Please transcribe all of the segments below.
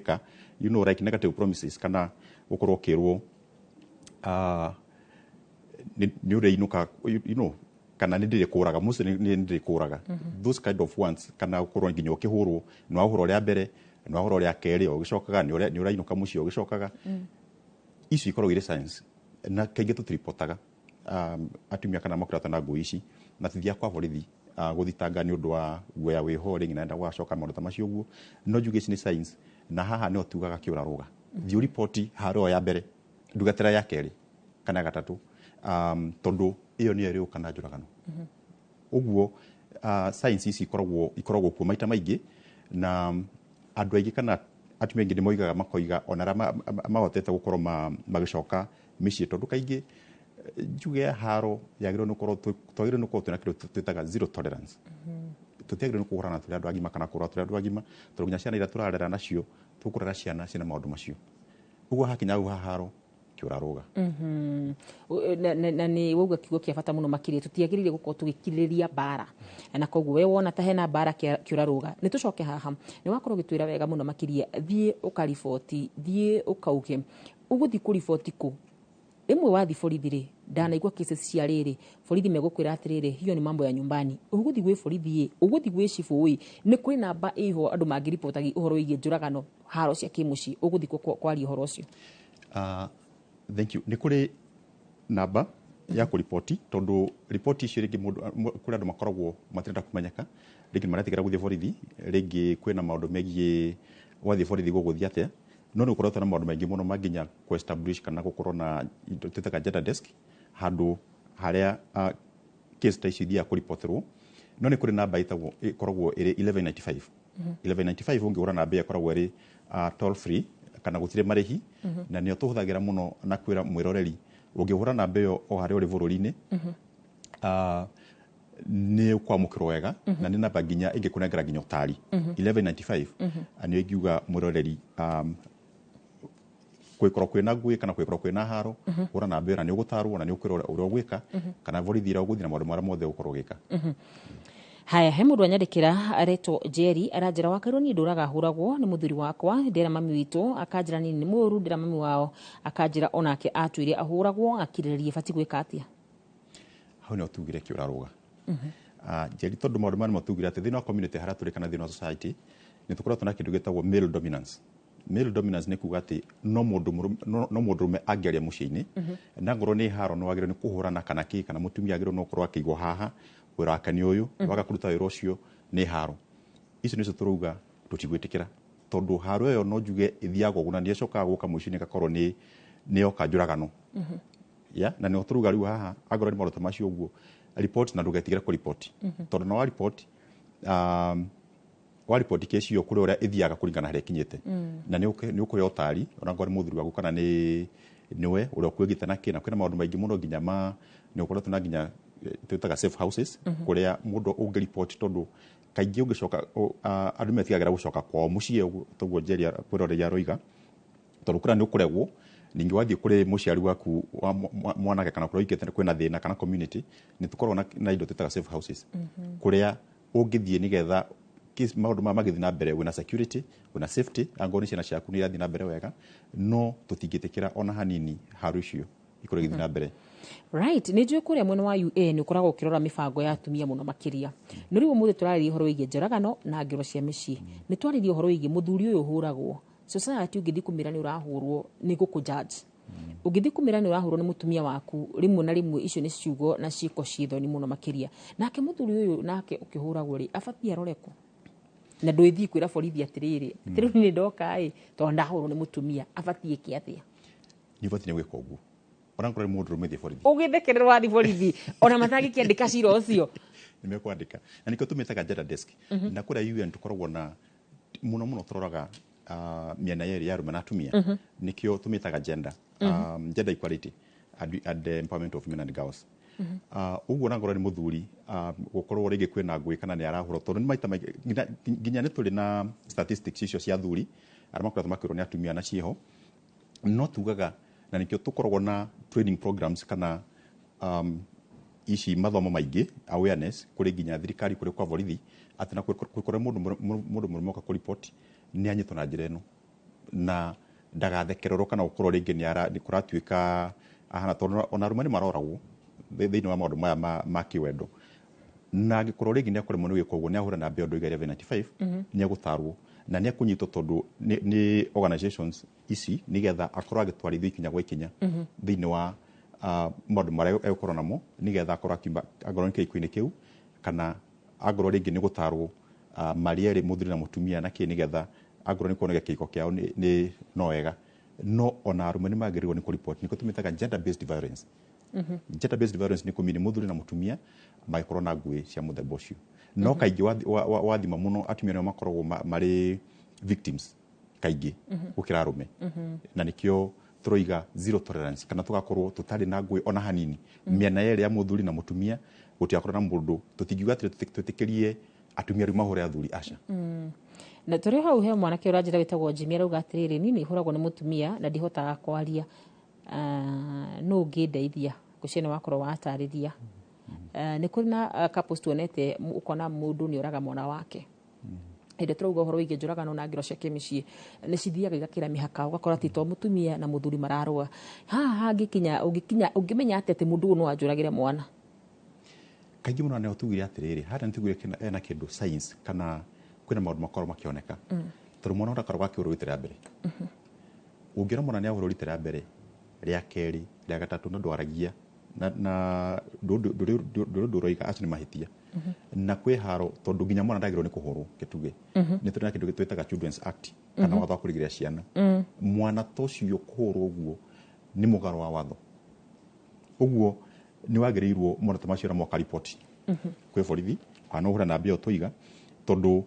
Ũngĩka, like negative promises, kana gũkorwo ũkĩrwo nĩ ũrĩinũka, kana nĩ ndĩrĩkũraga mostly, nĩ ndĩrĩkũraga, those kind of ones, kana gũkorwo nginya ũkĩhũrwo, nĩ wahũrwo rĩa mbere, nĩ wahũrwo rĩa kerĩ, o ũgĩcokaga nĩ ũrainũka mũciĩ ũgĩcokaga. Icio ikoragwo irĩ signs, na kaingĩ tũtiripotaga atumia kana makoretwo na ngũĩ ici, na tithiaga kwa borithi gũthitanga nĩ ũndũ wa guoya wĩho rĩngĩ naenda gũgacoka maũndũ ta macio ũguo. No njuge ici nĩ signs, na haha nĩho tugaga kĩũra rũga, thiĩ ũriboti haro ĩyo ya mbere, ndugatĩra ya kerĩ kana ya gatatũ, tondũ ĩyo nĩyo ĩrĩũka na njũragano. Ũguo signs ici ikoragwo kuo maita maingĩ, na andũ aingĩ kana atumia aingĩ nĩ moigaga, makoiga ona arĩa mahotete gũkorwo magĩcoka mĩciĩ, tondũ kaingĩ njuge ya haro yagĩrĩirwo nĩ gũkorwo, twagĩrĩirwo nĩ gũkorwo twĩna kĩndũ twĩtaga zero tolerance. Tũtiagĩrĩirwo nĩ kũhũrana tũrĩ andũ agima kana kũrũa tũrĩ andũ agima, tondũ nginya ciana iria tũrarera nacio, tũkũrera ciana ciĩna maũndũ macio. Ũguo hakinya hau ha haro, kĩũra rũga. Na nĩ wauga kiugo kĩa bata mũno makĩria, tũtiagĩrĩire gũkorwo tũgĩkirĩrĩria mbara, na koguo we wona ta hena mbara, kĩũra rũga. Nĩ tũcoke haha, nĩ wakorwo ũgĩtwĩra wega mũno makĩria, thiĩ ũkariboti, thiĩ ũkauge. Ũgũthiĩ kũriboti kũ? Rĩmwe wathiĩ borithi rĩ, ndanaigua cases cia rĩrĩ, borithi megũkwĩra atĩrĩrĩ, hiyo ni mambo ya nyumbani. Ũgũthiĩ gwĩ borithi ĩ, ũgũthiĩ gwĩ cibũ ĩ, nĩ kwĩ namba ĩho andũ mangĩribotagi ũhoro wĩgiĩ njũragano, haro cia kĩmũciĩ? Ũgũthiĩ kũ kwaria ũhoro ũcio? Thank you. Nĩ kũrĩ namba ya kũriboti, tondũ riboti icio rĩngĩ mũndũ kũrĩ andũ makoragwo matirenda kũmenyeka, rĩngĩ nĩ maretigĩra gũthiĩ borithi, rĩngĩ kwĩna maũndũ megiĩ wathiĩ borithi gũgũthiĩ atĩa. No nĩ gũkoretwo na maũndũ maingĩ mũno ma nginya kũ-establish kana gũkorwo na indo twĩtaga gender desk, handũ harĩa case ta ici ithiaga kũripoterwo. No nĩ kũrĩ namba ĩtagwo, ĩkoragwo ĩrĩ 1195. 1195, ũngĩgũra namba ĩyo, ĩkoragwo ĩrĩ toll free kana gũtirĩ marĩhi, na nĩyo tũhũthagĩra mũno na kwĩra mwĩroreri, ũngĩhũra namba ĩyo o harĩa ũrĩ bũrũri-inĩ, nĩ ũkwamũkĩrwo wega, na nĩ namba nginya ĩngĩkũnengera nginya ũtari. 1195 nĩyo ingiuga mwĩroreri, kwĩkorwo kwĩna ngũĩ kana kwĩkorwo kwĩna haro, hũra namba ĩyo na nĩ ũgũtarwo na nĩ ũkwĩrwo ũrĩa ũgwĩka kana borithi ĩrĩa ũgũthiĩ na maũndũ marĩa mothe ũgũkorwo ũgĩka. Haya, he mũndũ anyandĩkĩra aretwo Jerry, aranjĩra, "Wakairwo, niĩ ndũraga hũragwo nĩ mũthuri wakwa. Ndĩra mami witũ akanjĩra niĩ nĩ mũũru, ndĩra mami wao akanjĩra onake atuire ahũragwo, akirĩrĩrie. Bati gwĩka atĩa?" Hau nĩho tugire kĩũra rũga. Njeri, tondũ maũndũ maya nĩmo tugire atĩ thĩinĩ wa community harĩa tũrĩ kana thĩinĩ wa society, nĩ tũkoretwo na kĩndũ gĩtagwo male dominance. Male dominance nĩ kuga atĩ no mũndũ no mũndũrũme angĩaria mũciĩ-inĩ, na ngorwo nĩ haro no wagĩrĩirwo nĩ kũhũrana kana kĩ, kana mũtumia agĩrĩirwo no gũkorwo akĩigwo haha, wĩra wake nĩ ũyũ, waga kũruta wĩra ũcio nĩ haro. Icio nĩcio tũrauga tũtigwĩtĩkĩra, tondũ haro ĩyo no njuge ĩthiaga ũguo na nĩ ĩcokaga gũka mũico-inĩ ĩgakorwo nĩ yoka njũragano ya. Na nĩho tũrauga rĩu haha, angorwo nĩ maũndũ ta macio ũguo, report na ndũgetigĩre kũripoti, tondũ na waripoti waripoti kesi ĩyo kũrĩ ũrĩa ĩthiaga kũringana na harĩa ĩkinyĩte, na nĩ ũkũheo ũtari, ona ngorwo nĩ mũthuri waku kana nĩ nĩwe ũrĩa ũkwĩgita na kĩ. Na kwĩna maũndũ maingĩ mũno, nginya ma nĩ ũkoretwo na nginya twĩtaga safe houses, kũrĩa mũndũ ũngĩripoti, tondũ kaingĩ ũngĩcoka andũ metigagĩra gũcoka kwao mũciĩ ũguo, toguo Njeri mwĩroreri aroiga, tondũ kũrĩa nĩ ũkũregwo. Ningĩ wathiĩ kũrĩ mũciari waku wa mwanake kana kũrĩa ũikĩte kwĩna thĩna kana community, nĩ tũkoragwo na indo twĩtaga safe houses, kũrĩa ũngĩthiĩ nĩgetha maũndũ maya magĩthiĩ na mbere wĩna security, wĩna safety, angorwo nĩ ciana ciaku nĩ irathiĩ na mbere wega. No tũtingĩtĩkĩra ona hanini haro icio ikorwo igĩthiĩ na mbere. Right, nĩ njũĩ kũrĩa mwena wa UA nĩ ũkoragwo ũkĩrora mĩbango ya atumia mũno makĩria. No rĩu ũmũthĩ tũrarĩria ũhoro wĩgiĩ njũragano na ngero cia mĩciĩ. Nĩ twarĩria ũhoro wĩgiĩ mũthuri ũyũ ũhũragwo. Society, ũngĩthiĩ kũmĩra nĩ ũrahũrwo, nĩ gũkũ judge. Ũngĩthiĩ kũmĩra nĩ ũrahũrwo nĩ mũtumia waku, rĩmwe na rĩmwe icio nĩ ciugo na ciĩko ciĩ thoni mũno makĩria. Nake mũthuri ũyũ nake ũkĩhũragwo rĩ, abatiĩ arore kũ? Na ndũĩthiĩ kwĩra borithi atĩrĩrĩ, atĩ rĩu nĩ ndoka ĩ, tondũ ndahũrwo nĩ mũtumia, abatiĩ ĩke atĩa? Nĩ ũbatiĩ nĩ gwĩka ũguo, ona ngorwo nĩ mũndũ rũme, thiĩ borithi. Ũgĩthekererwo wathiĩ borithi, ona matangĩkĩandĩka cira ũcio. Nĩ mekwandĩka, na nĩkĩo tũmĩtaga gender desk. Na kũrĩa UN tũkoragwo na mũno mũno tũroraga mĩena yerĩ ya arũme na atumia, nĩkĩo tũmĩtaga gender, gender equality and the empowerment of women and girls. Ũguo na ngorwo nĩ mũthuri, gũkorwo rĩngĩ kwĩna ngũĩ kana nĩ arahũrwo, tondũ nĩ maita maingĩ nginya nĩ tũrĩ na statistics icio cia athuri arĩa makoretwo makĩrwo nĩ atumia na ciĩho. No tugaga na nĩkĩo tũkoragwo na training programs kana ici mathomo maingĩ, awareness kũrĩ nginya thirikari, kũrĩ kwa borithi, atĩ na kũrĩa mũndũ mũrũme oka kũripoti nĩ anyitwo na njĩra ĩno. Na ndagathekererwo kana gũkorwo rĩngĩ nĩ kũratuĩka ahana, tondũ ona arũme nĩ maroragwo thĩinĩ wa maũndũ maya ma kĩwendo. Na angĩkorwo rĩngĩ nĩ akũremwo nĩ gwĩka ũguo, nĩ ahũra namba ĩyo ndoiga 1195, nĩ egũtarwo na nĩ ekũnyitwo, tondũ nĩ organizations ici, nĩgetha akorwo agĩtwarithio ikinya gwa ikinya thĩinĩ wa maũndũ marĩa egũkorwo namo, nĩgetha akorwo akiuma angorwo nĩ kĩhiko-inĩ kĩu, kana angorwo rĩngĩ nĩ gũtarwo marĩ erĩ, mũthuri na mũtumia, na kĩ, nĩgetha angorwo nĩ kuoneka kĩhiko kĩao nĩ no wega. No ona arũme nĩ magĩrĩirwo nĩ kũripoti, nĩkĩo tũmĩtaga gender based violence. Gender based violence nĩ kũmini mũthuri na mũtumia magĩkorwo na ngũĩ cia mũthemba ũcio. No kaingĩ wathima mũno, atumia nĩo makoragwo marĩ victims kaingĩ gũkĩra arũme. Na nĩkĩo tũroiga zero tolerance, kana tũgakorwo tũtarĩ na ngũĩ ona hanini mĩena yerĩ ya mũthuri na mũtumia. Gũtigakorwo na mũndũ, tũtingiuga atĩ twĩtĩkĩrie atumia rĩu mahũre athuri, aca. Na tũrĩ hau, he mwanake ũranjĩra wĩtagwo Jimmy, arauga atĩrĩrĩ, niĩ nĩ hũragwo nĩ mũtumia na ndihotaga kwaria. Ah, nũ ũngĩndeithia? Ngwĩciria nĩ wakorwo watarĩria. Ah, nĩ kũrĩ na couples tuonete, ũkona mũndũ nĩ oraga mwana wake. Hĩndĩ tũrauga ũhoro wĩgiĩ njũragano na ngero cia kĩmĩciĩ, nĩ cithiaga igakĩra mĩhaka, ũgakora atĩ to mũtumia na mũthuri mararũa haha. Hangĩkinya, ũngĩkinya, ũngĩmenya atĩ mũndũ ũyũ no anjũragĩre mwana? Kaingĩ mũno nĩho tugire atĩrĩrĩ, harĩa nĩ tugire hena kĩndũ science, kana kwĩna maũndũ makorwo makĩoneka, tondũ mwana ũrakorwo akĩhũrwo rita rĩa mbere, ũngĩona mwana nĩ ahũrwo rita rĩa mbere, rĩa kerĩ, rĩa gatatũ, na ndwaragia na ndũrĩ ũndũ ũroiga, acio nĩ mahĩtia na kwĩ haro, tondũ nginya mwana ndagĩrĩirwo nĩ kũhũrwo. Kĩtuge nĩ tũrĩ na kĩndũ twĩtaga Children's Act, kana watho wa kũrigĩrĩria ciana. Mwana ta ũcio kũhũrwo ũguo nĩ mũgaro wa watho. Ũguo nĩ wagĩrĩirwo mũno ta macio moka riboti kwĩ borithi, kana no ũhũre namba ĩyo tũiga, tondũ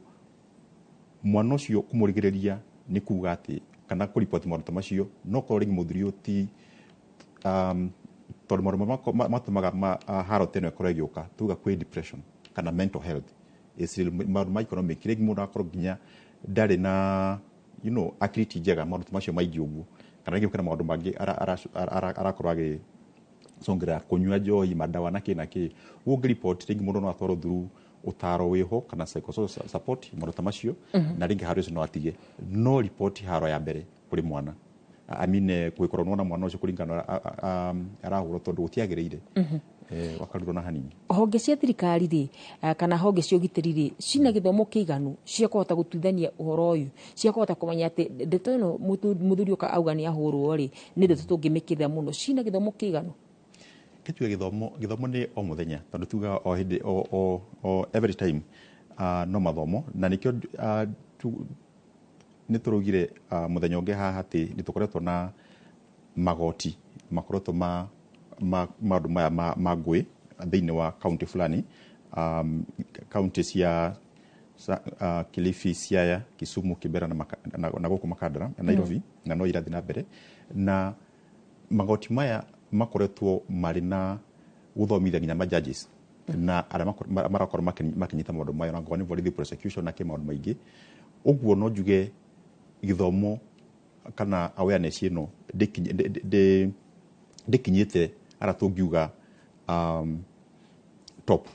mwana ũcio kũmũrigĩrĩria nĩ kuga atĩ kana kũriboti maũndũ ta macio, no korwo rĩngĩ mũthuri ũyũ ti tondũ maũndũ matũmaga haro ta ĩno ĩkorwo ĩgĩũka, tuga kwĩ depression kana mental health is real, maũndũ ma economic, rĩngĩ mũndũ akorwo nginya ndarĩ na akili ti njega, maũndũ ta macio maingĩ ũguo, kana rĩngĩ kwĩna maũndũ mangĩ arakorwo agĩcũngĩra kũnyua njohi, madawa na kĩ na kĩ. Ũguo ũngĩripoti, rĩngĩ mũndũ no atwarwo through ũtaro wĩho kana psychosocial support, maũndũ ta macio, na rĩngĩ haro ũcio no atige. No ripoti haro ya mbere kũrĩ mwana, I mean, gũgĩkorwo nĩwona mwana ũcio kũringana na arahũrwo, tondũ gũtiagĩrĩire wakarurwo na hanini. Honge cia thirikari rĩ, kana honge cia ũgitĩri rĩ, cina gĩthomo kĩiganu cia kũhota gũtuithania ũhoro ũyũ, cia kũhota kũmenya atĩ ndeto ĩno mũthuri ũka auga nĩ ahũrwo rĩ, nĩ ndeto tũngĩmĩkĩrĩra mũno? Cina gĩthomo kĩiganu? Kĩtuge gĩthomo nĩ o mũthenya, tondũ tugaga o hĩndĩ o every time no mathomo. Na nĩkĩo nĩ tũraugire mũthenya ũngĩ haha atĩ nĩ tũkoretwo na magoti makoretwo ma maũndũ maya ma ngũĩ thĩinĩ wa kaunti fulani, kaunti cia Kilifi, Siaya, Kisumu, Kibera na gũkũ Makandara na Nairobi, na no irathiĩ na mbere. Na magoti maya makoretwo marĩ na gũthomithia nginya ma judges na arĩa marakorwo makĩnyita maũndũ maya, ona ngorwo nĩ borithi, prosecution na kĩ, maũndũ maingĩ ũguo. No njuge gĩthomo kana awareness ĩno ndĩkinyĩte harĩa tũngiuga top.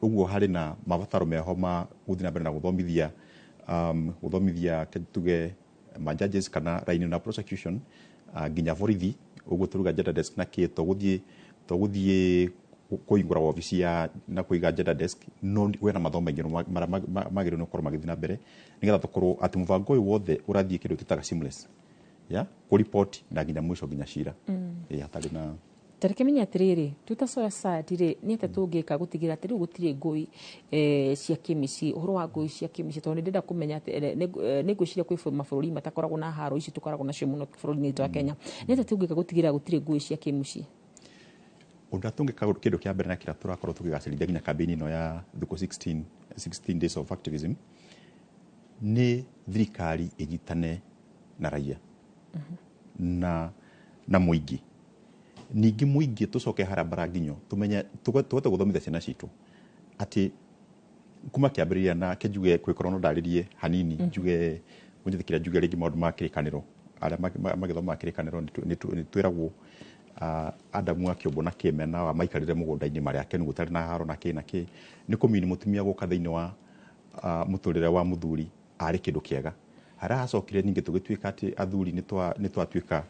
Ũguo harĩ na mabataro meho ma gũthiĩ na mbere na gũthomithia tuge ma judges kana raini na prosecution, nginya borithi. Ũguo tũruga gender desk na kĩ, to gũthiĩ kũhingũra wabici ya na kũiga gender desk, no kwĩna mathomo maingĩ marĩa magĩrĩirwo nĩ gũkorwo magĩthiĩ na mbere, nĩgetha tũkorwo atĩ mũbango ũyũ wothe ũrathiĩ kĩndũ twĩtaga seamless ya kũripoti na nginya mũico, nginya cira. Ĩ, hatarĩ na Tareke menye atĩrĩrĩ, twĩ society rĩ, nĩ atĩa tũngĩka gũtigĩrĩra atĩ rĩu gũtirĩ ngũi cia kĩmĩciĩ, ũhoro wa ngũi cia kĩmĩciĩ? Tondũ nĩ ndĩrenda kũmenya atĩ nĩ ngwĩciria kwĩ mabũrũri matakoragwo na haro ici tũkoragwo nacio mũno bũrũri-inĩ witũ wa Kenya. Nĩ atĩa tũngĩka gũtigĩrĩra gũtirĩ ngũi cia kĩmũciĩ? Ũndũ ũrĩa tũngĩka, kĩndũ kĩa mbere na kĩrĩa tũrakorwo tũkĩgacĩrithia nginya kambĩini ĩno ya thukũ 16 days of activism, nĩ thirikari ĩnyitane na raia na mũingĩ. Ningĩ mũingĩ tũcoke harĩa mbara nginyo tũmenye tũhote gũthomithia ciana citũ atĩ kuma kĩambĩrĩria. Na kĩnjuge kwĩkorwo no ndarĩrie hanini, njuge mũnjĩtĩkĩria njuge rĩngĩ maũndũ ma kĩrĩkanĩro, arĩa magĩthomaga kĩrĩkanĩro, nĩ twĩragwo Adamu akĩũmbwo na kĩmena wa maikarire mũgũnda-inĩ marĩ akenu, gũtarĩ na haro na kĩ na kĩ. Nĩ kũmini mũtumia gũka thĩinĩ wa mũtũrĩre wa mũthuri arĩ kĩndũ kĩega. Harĩa hacokire ningĩ tũgĩtuĩka atĩ athuri nĩ twatuĩka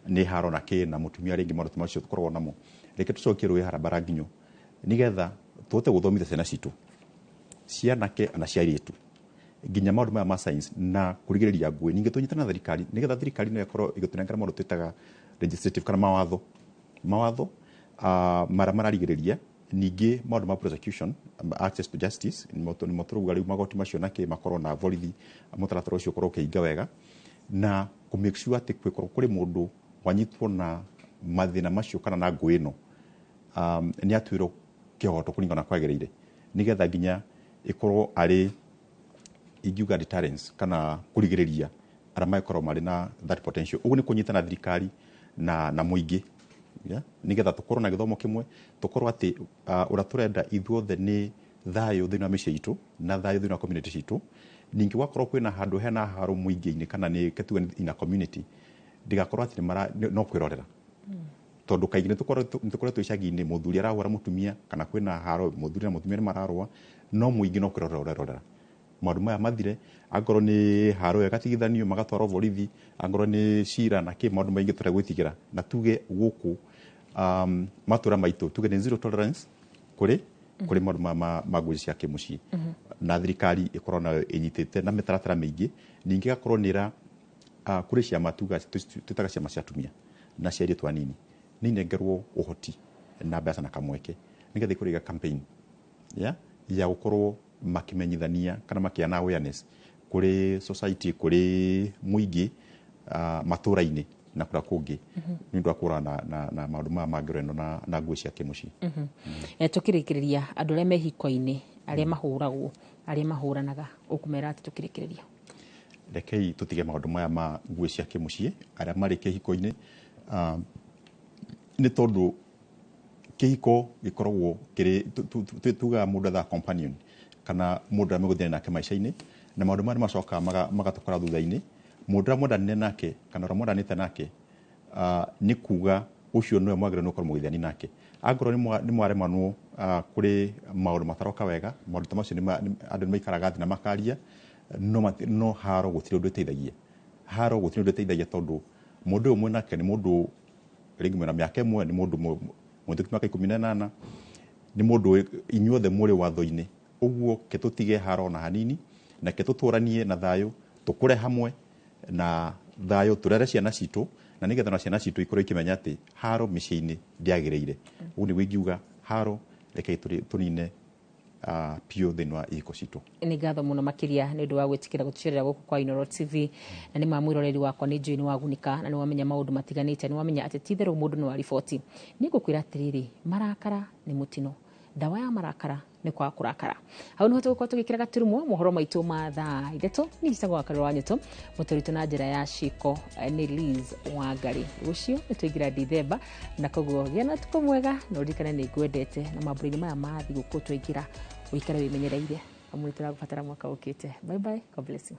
nĩ haro na kĩ na mũtumia rĩngĩ maũndũ ta macio tũkoragwo namo, reke tũcokie rũĩ harambara nginyo nĩgetha tũhote gũthomithia ciana citũ cia anake na cia airĩtu nginya maũndũ maya ma science na kũrigĩrĩria ngũĩ. Ningĩ tũnyitane na thirikari nĩgetha thirikari nayo ĩkorwo ĩgĩtũnengera maũndũ twĩtaga legislative kana mawatho marĩa mararigĩrĩria ningĩ maũndũ ma prosecution, access to justice, nĩmo tũrauga rĩu magoti macio na kĩ makorwo na borithi, mũtaratara ũcio ũkorwo ũkĩhinga wega na kũ make sure atĩ kwĩkorwo kũrĩ mũndũ wanyitwo na mathĩna macio kana na ngũĩ ĩno, nĩ atuĩrwo kĩhoto kũringana na kwagĩrĩire, nĩgetha nginya ĩkorwo arĩ ingiuga deterrence kana kũrigĩrĩria arĩa mangĩkorwo marĩ na that potential. Ũguo nĩ kũnyitana thirikari na mũingĩ, yeah? Nĩgetha tũkorwo na gĩthomo kĩmwe, tũkorwo atĩ ũrĩa tũrenda ithuothe nĩ thayũ thĩinĩ wa mĩciĩ itũ na thayũ thĩinĩ wa community citũ. Ningĩ gwakorwo kwĩna handũ hena haro mũingĩ-inĩ kana nĩ tuge in a community, ndigakorwo atĩ no kwĩrorera, tondũ kaingĩ nĩ tũkoretwo icagi-inĩ mũthuri arahũra mũtumia kana kwĩna haro mũthuri na mũtumia nĩ mararũa, no mũingĩ no kwĩrorera ũrerorera. Maũndũ maya mathire, angorwo nĩ haro ĩyo ĩgatigithanio magatwarwo borithi, angorwo nĩ cira na kĩ, maũndũ maingĩ tũrĩa gwĩtigĩra na tuge gũkũ matũra maitũ tuge nĩ zero tolerance kũrĩ maũndũ ma ngũĩ cia kĩmũciĩ, na thirikari ĩkorwo nayo ĩnyitĩte na mĩtaratara mĩingĩ. Ningĩ ĩgakorwo nĩ ĩra kũrĩ ciama tuga twĩtaga ciama cia atumia na cia airĩtu anini, nĩ inengerwo ũhoti na mbeca na kamweke nĩgetha ikorwo iga campaign ya gũkorwo makĩmenyithania kana makĩana awareness kũrĩ society, kũrĩ mũingĩ, matũra-inĩ na kũrĩa kũngĩ, nĩ ũndũ wa kũhũrana na maũndũ maya ma ngero ĩno na ngũĩ cia kĩmũciĩ. Tũkĩrĩkĩrĩria, andũ arĩa me hiko-inĩ, arĩa mahũragwo, arĩa mahũranaga, ũkũmera atĩ tũkĩrĩkĩrĩria? Rekei tũtige maũndũ maya ma ngũĩ cia kĩmũciĩ arĩa marĩ kĩhiko-inĩ, nĩ tondũ kĩhiko gĩkoragwo kĩrĩ tugaga mũndũ ethaga companion kana mũndũ ũrĩa mũgũthiĩ nake maica-inĩ, na maũndũ maya nĩ macokaga magatũkora thutha-inĩ. Mũndũ ũrĩa mwendanire nake kana ũrĩa mwendanĩte nake, nĩ kuga ũcio nĩwe mwagĩrĩirwo nĩ gũkorwo mũgĩthiani nake. Angorwo nĩ mwaremanwo, kũrĩ maũndũ mataroka wega, maũndũ ta macio andũ nĩ maikaraga thĩ na makaria, no haro gũtirĩ ũndũ ĩteithagia. Haro gũtirĩ ũndũ ĩteithagia, tondũ mũndũ ũyũ mwĩnake nĩ mũndũ rĩngĩ mwĩna mĩaka ĩmwe, nĩ mũndũ mũhĩtũku mĩaka 18, nĩ mũndũ inyuothe mũrĩ watho-inĩ. Ũguo ke tũtige haro ona hanini, na ke tũtũranie na thayũ, tũkũre hamwe na thayũ, tũrere ciana citũ, na nĩgetha na ciana citũ ikorwo ikĩmenya atĩ haro mĩciĩ-inĩ ndĩagĩrĩire. Ũguo nĩguo ingiuga haro rekei tũnine piũ thĩinĩ wa ihiko citũ. Nĩ ngatho mũno makĩria nĩ ũndũ wa gwĩtĩkĩra gũtũcerera gũkũ kwa Inooro TV. Na nĩ ma mwĩroreri wakwa, nĩ njũĩ nĩ wagunĩka na nĩ wamenya maũndũ matiganĩte, nĩ wamenya atĩ ti itherũ mũndũ no ariboti. Nĩ ngũkwĩra atĩrĩrĩ, marakara nĩ mũtino, ndawa ya marakara nĩ kwaga kũrakara. Hau nĩho tũgũkorwo tũgĩkĩra gaturumo mohoro maitũ ma thaa 3. Niĩ njĩtagwo Wakarũra wa Nyoto, mũtũritũ na njĩra ya ciko nĩ Liz Wangari. Rũciũ nĩ twaingĩra Dithemba, na koguo gĩa na ũtukũ mwega na ũririkane nĩ ngwendete, na mambũra-inĩ maya ma thigũkũ twaingĩra ũikare wĩmenyereire, amu nĩ tũragũbatara mwaka ũkĩte. Bye bye, God bless you.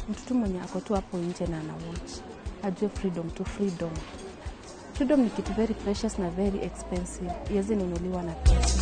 Mtoto mwenye ako tu hapo nje na ana watch ajue freedom tu, freedom, freedom ni kitu very precious na very expensive, iwezi nunuliwa na pesa.